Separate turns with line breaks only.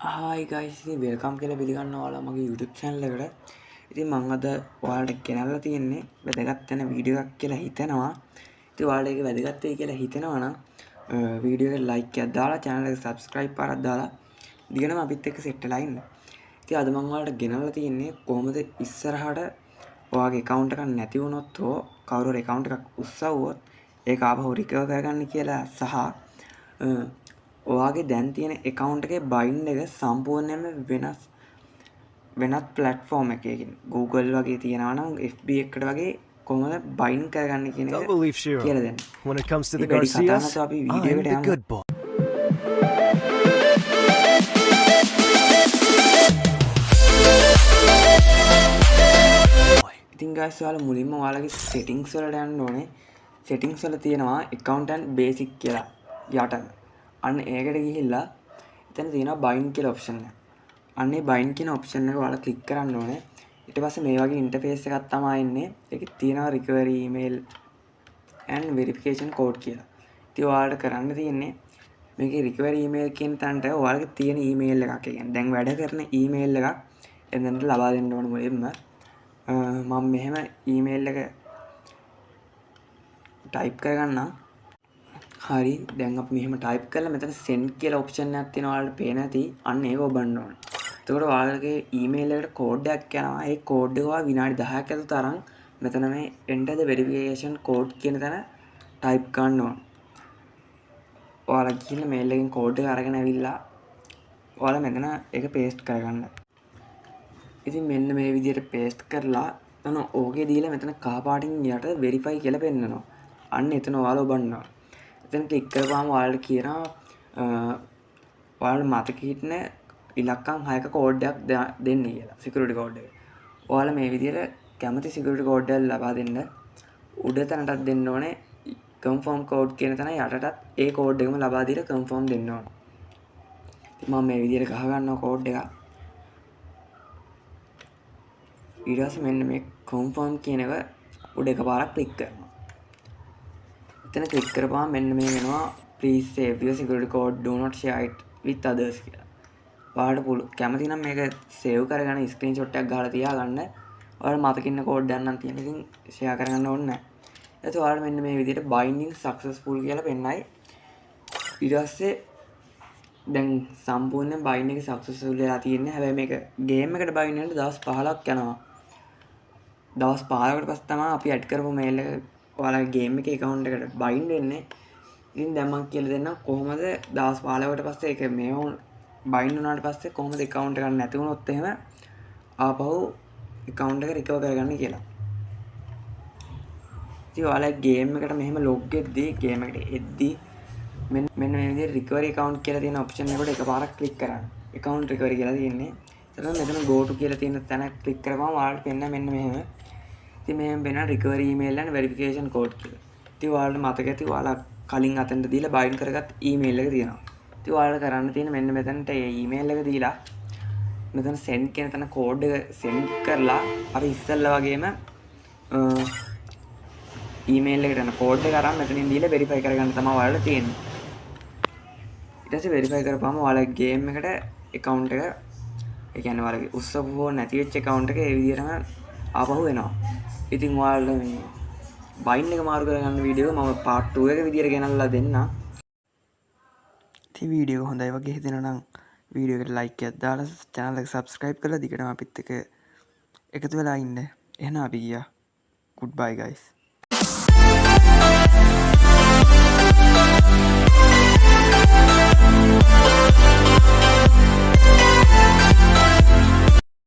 Hi guys, ඉතින් welcome කියලා පිළිගන්නවා ඔයාලා මගේ YouTube channel එකට. ඉතින් මං අද ඔයාලට ගෙනල්ලා තියෙන්නේ වැදගත් වෙන වීඩියෝ එකක් කියලා හිතෙනවා. ඉතින් ඔයාලට ඒක වැදගත් වෙයි කියලා හිතෙනවා නම් වීඩියෝ එකට ලයික් එකක් දාලා, channel එක subscribe පාරක් දාලා දිගටම අපිත් එක්ක සෙට් වෙලා ඉන්න. ඉතින් අද මං ඔයාලට ගෙනල්ලා තියෙන්නේ කොහොමද ඉස්සරහට ඔයාගේ account එකක් නැති වුණොත් හෝ කවුරු හරි account එකක් උස්සවුවොත් ඒක ආපහු රිකවර් කරගන්න කියලා සහ ඔයාගේ දැන් තියෙන account එකේ බයින්ඩ් එක සම්පූර්ණයෙන්ම වෙනස් වෙනත් ප්ලැට්ෆෝම් එකකින්, Google වගේ තියෙනවා නම් FB එකට වගේ කොහොමද බයින්ඩ් කරගන්න කියන එක
Don't believe Shiro.
කියලා දෙන්න.
When it comes to the
ඉතින් වැඩි කතා
Garcias,
නැතුව අපි වීඩියෝ
I'm
එකට
the
යමු.
good boy.
ඉතින් ගයිස්, ඔයාලා මුලින්ම ඔයාලගේ සෙටින්ග්ස් වලට යන්න ඕනේ. සෙටින්ග්ස් වල තියෙනවා account and basic කියලා යටම. අන්න ඒකට ගිහිල්ලා එතන තියෙනවා bind කියලා ඔප්ෂන් එක. අන්න ඒ bind කියන ඔප්ෂන් එක ඔයාලා ක්ලික් කරන්න ඕනේ. ඊට පස්සේ මේ වගේ ඉන්ටර්ෆේස් එකක් තමයි එන්නේ. ඒකේ තියෙනවා recovery email and verification code කියලා. ඉතින් ඔයාලට කරන්න තියෙන්නේ මේකේ recovery email කියන තැනට ඔයාලගේ තියෙන email එකක්, ඒ කියන්නේ දැන් වැඩ කරන email එකක් එතනට ලබා දෙන්න ඕන මුලින්ම. මම මෙහෙම email එක ටයිප් කරගන්නම්. හරි, දැන් අපි මෙහෙම ටයිප් කරලා මෙතන send කියලා ඔප්ෂන් එකක් තියෙනවා, ඔයාලට පේන ඇති. අන්න ඒක ඔබන්න ඕනේ. එතකොට ඔයාලගේ email එකට කෝඩ් එකක් යනවා. ඒ කෝඩ් එක ඔයා විනාඩි 10ක් ඇතුළත අරන් මෙතන මේ enter the verification code කියන තැන ටයිප් කරන්න ඕනේ. ඔයාලා ගිහිල්ලා මේල් එකෙන් කෝඩ් එක අරගෙන ඇවිල්ලා ඔයාලා මෙතන ඒක පේස්ට් කරගන්න. ඉතින් මෙන්න මේ විදිහට පේස්ට් කරලා එතන ඕකේ දීලා මෙතන කහ පාටින් යට වෙරිෆයි කියලා පෙන්නනවා. අන්න එතන ඔයාලා ඔබන්න ඕනේ. එතන ක්ලික් කරපුවාම ඔයාලට කියනවා ඔයාලට මතක හිටින ඉලක්කම් 6ක කෝඩ් එකක් දෙන්න කියලා, සිකියුරිටි කෝඩ් එක. ඔයාලා මේ විදිහට කැමති සිකියුරිටි කෝඩ් එකක් ලබා දෙන්න. උඩ තැනටත් දෙන්න ඕනේ කන්ෆර්ම් කෝඩ් කියන තැන යටටත් ඒ කෝඩ් එකම ලබා දීලා කන්ෆර්ම් දෙන්න ඕනේ. ඉතින් මම මේ විදිහට ගහ ගන්නවා කෝඩ් එක. ඊට පස්සේ මෙන්න මේ කන්ෆර්ම් කියන එක උඩ එකපාරක් ක්ලික් කරනවා. එතන ක්ලික් කරපුවාම මෙන්න මේ වෙනවා "Please save your security code, do not share it with others" කියලා. ඔයාලට කැමති නම් මේක සේව් කරගෙන ස්ක්‍රීන්ෂොට් එකක් ගහලා තියාගන්න. ඔයාලට මතක ඉන්න කෝඩ් එකක් නම් තියෙන ඉතින් ෂෙයා කරගන්න ඕනේ නැහැ. ඊට පස්සේ ඔයාලට මෙන්න මේ විදිහට බයින්ඩින් සක්සස්ෆුල් කියලා පෙන්නයි. ඊට පස්සේ දැන් සම්පූර්ණයෙන් බයින්ඩ් එක සක්සස්ෆුල් වෙලා තියෙන්නේ. හැබැයි මේක ගේම් එකට බයින්ඩ් වෙන්න දවස් 15ක් යනවා. දවස් 15කට පස්සේ තමයි අපි ඇඩ් කරපු මේල් එක ඔයාලගේ ගේම් එකේ ඇකවුන්ට් එකට බයින්ඩ් වෙන්නේ. ඉතින් දැන් මම කියලා දෙන්නම් කොහොමද දවස් 15කට පස්සේ ඒක මේව බයින්ඩ් වුණාට පස්සේ කොහොමද ඇකවුන්ට් එකක් නැති වුණොත් එහෙම ආපහු ඇකවුන්ට් එක රිකවර් කරගන්න කියලා. ඉතින් ඔයාලා ගේම් එකට මෙහෙම ලොග් වෙද්දී, ගේම් එකට එද්දී මෙන්න මෙන්න මේ විදිහට රිකවරි ඇකවුන්ට් කියලා තියෙන ඔප්ෂන් එකට එකපාරක් ක්ලික් කරන්න. ඇකවුන්ට් රිකවරි කියලා තියෙන්නේ. එතන මෙතන go to කියලා තියෙන තැන ක්ලික් කරපුවම ඔයාලට පෙන්න මෙන්න මෙහෙම. ඉතින් මෙහෙම වෙනවා recovery email and verification code කියලා. ඉතින් ඔයාලට මතක ඇති ඔයාලා කලින් අතනට දීලා බයින්ඩ් කරගත් ඊමේල් එක තියෙනවා. ඉතින් ඔයාලට කරන්න තියෙන්නේ මෙන්න මෙතනට ඒ ඊමේල් එක දීලා මෙතන send කියන තැන කෝඩ් එක send කරලා අර ඉස්සෙල්ලා වගේම ඊමේල් එකට යන කෝඩ් එක අරන් මෙතනින් දීලා වෙරිෆයි කරගන්න තමයි ඔයාලට තියෙන්නේ. ඊට පස්සේ වෙරිෆයි කරපුවාම ඔයාලගේ ගේම් එකට ඇකවුන්ට් එක, ඒ කියන්නේ ඔයාලගේ උස්සපු හෝ නැති වෙච්ච ඇකවුන්ට් එක ඒ විදිහටම ආපහු එනවා. ඉතින් ඔයාලට මේ බයින්ඩ් එක මාරු කරගන්න වීඩියෝ එක මම පාර්ට් 2 එක විදිහට ගෙනල්ලා දෙන්නම්. ඉතින් වීඩියෝ හොඳයි වගේ හිතෙනවා නම් වීඩියෝ එකට ලයික් එකක් දාලා චැනල් එක සබ්ස්ක්‍රයිබ් කරලා දිගටම අපිත් එක්ක එකතු වෙලා ඉන්න. එහෙනම් අපි ගියා. Good bye guys.